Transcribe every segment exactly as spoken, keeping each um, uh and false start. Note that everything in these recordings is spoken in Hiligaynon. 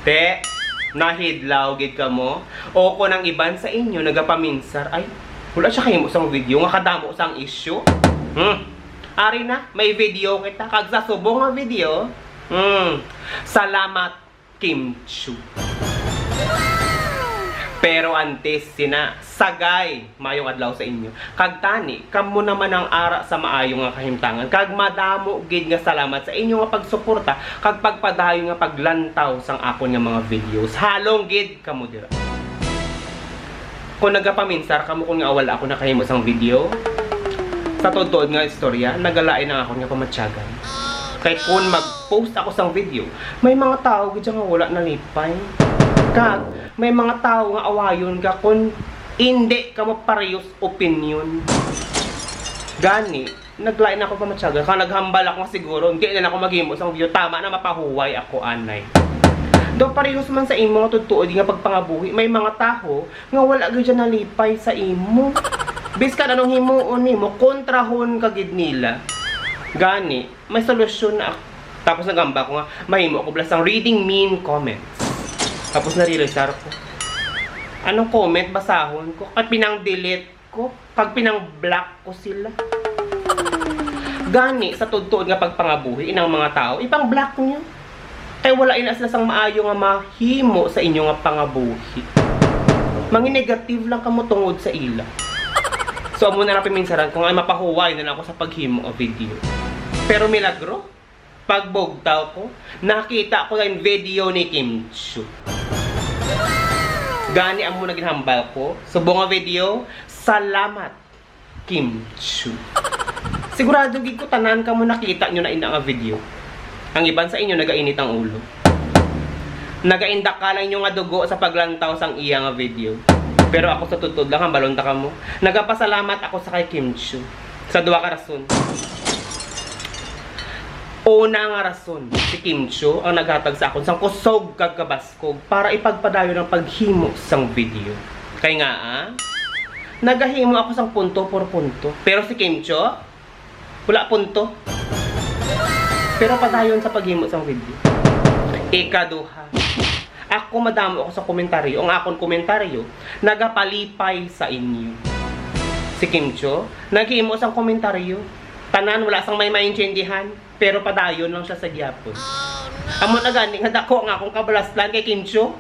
Te, nahidlaw gid kamo? O kung ang iban sa inyo nagapaminsar, "Ay, wala siya kahimo sang video, nga kadamo sang issue." Hmm. Ari na, may video kita. Kag sa subong nga video, hmm, salamat, Kim Chiu. Pero antes sina, sagay, maayong adlaw sa inyo. Kag tani, kamo naman ang ara sa maayo nga kahimtangan. Kag madamo gid nga salamat sa inyo nga pagsuporta kag pagpadayon nga paglantaw sang akon nga mga videos. Halong gid kamo dira. Kung nagapaminsar kamo kung nga wala ako nakahimo sang video, sa tuod-tuod nga istorya, nagalain ang akon nga pamatyagan. Kay kung mag-post ako sang video, may mga tawo gid nga wala nalipay. Kag may mga tawo nga awayon ka kung indi kamo parehas opinyon. Gani, naglain ako pamatyagan. Kag naghambal ako nga siguro, hindi na lang ako maghimo sang video. Tama na, mapahuway ako, anay. Daw parehas man sa imo nga tuod-tuod nga pagpangabuhi, may mga tawo nga wala gid siya nalipay sa imo. Biskan anong himuon nimo, kontrahon ka gid nila. Gani, may solusyon na ako. Tapos naghambal ko nga, mahimo ako bala sang reading mean comments. Tapos naririsar ko. Anong comment basahon ko? Kay pinang-delete ko, kag pinang-block ko sila. Gani, sa tuod-tuod nga pagpangabuhi, inang mga tawo, ipang-block niyo. Kay wala ina sila sang maayo nga mahimo sa inyo nga pangabuhi. Mangi-negative lang kamo tungod sa ila. So, amo na lang paminsaran ko nga mapahuway na lang ako sa paghimo nga video. Pero milagro, pagbugtaw ko, nakita ko ang video ni Kim Chiu. Gani amo na ginhambal ko. Subong nga video, salamat, Kim Chiu. Sigurado gid ko tanan kamo nakita nyo na ina nga video. Ang iban sa inyo nagainit ang ulo. Nagaindakal ang inyo nga dugo sa paglantaw sang iya nga video. Pero ako sa tuod-tuod lang, hambalon ta kamo. Nagapasalamat ako sa kay Kim Chiu. Sa duha ka rason. Una nga rason, si Kim Chiu ang naghatag sa akon sang kusog kag kabaskog para ipagpadayon ang paghimo sang video. Kay nga, ah, nagahimo ako sang punto por punto. Pero si Kim Chiu, wala punto. Pero padayon sa paghimo sang video. Ikaduha, ako madamo ako sa komentaryo. Ang akon komentaryo, nagapalipay sa inyo. Si Kim Chiu, naghimo sang komentaryo. Tanan, wala sang may maintindihan. Pero padayon lang siya sa gyapon. Amo na gani nga dako ang akong kabalaslan kay Kim Chiu.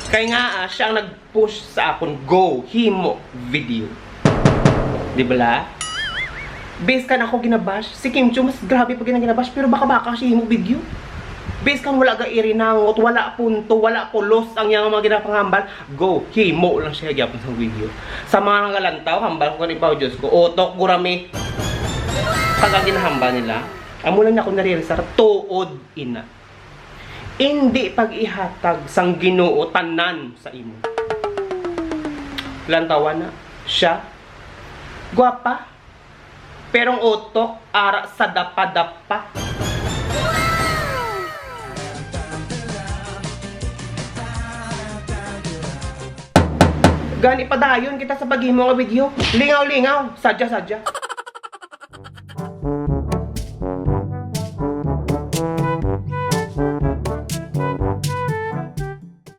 Kay nga, ah, siya ang nag-push sa akon, "Go, himo video." Di bala? Biskan ako ginabash, si Kim Chiu mas grabe pa gid ang ginabash, pero baka-baka siya himo video. Biskan wala ga irinangot, wala punto, wala pulos ang iyang mga ginapanghambal, "Go, himo lang siya gyapon sa video." Sa mga nagalantaw, hambal ko kani pa, Diyos ko, utok, gurami. Kag ang ginahambal nila, amo lang ako naririsar, tuod ina. Indi pag-ihatag sang Ginoo tanan sa imo. Lantawa na, siya, gwapa, pero ang utok, ara sa dapa-dapa. Gani padayon kita sa paghimo nga video. Lingaw-lingaw, sadya-sadya.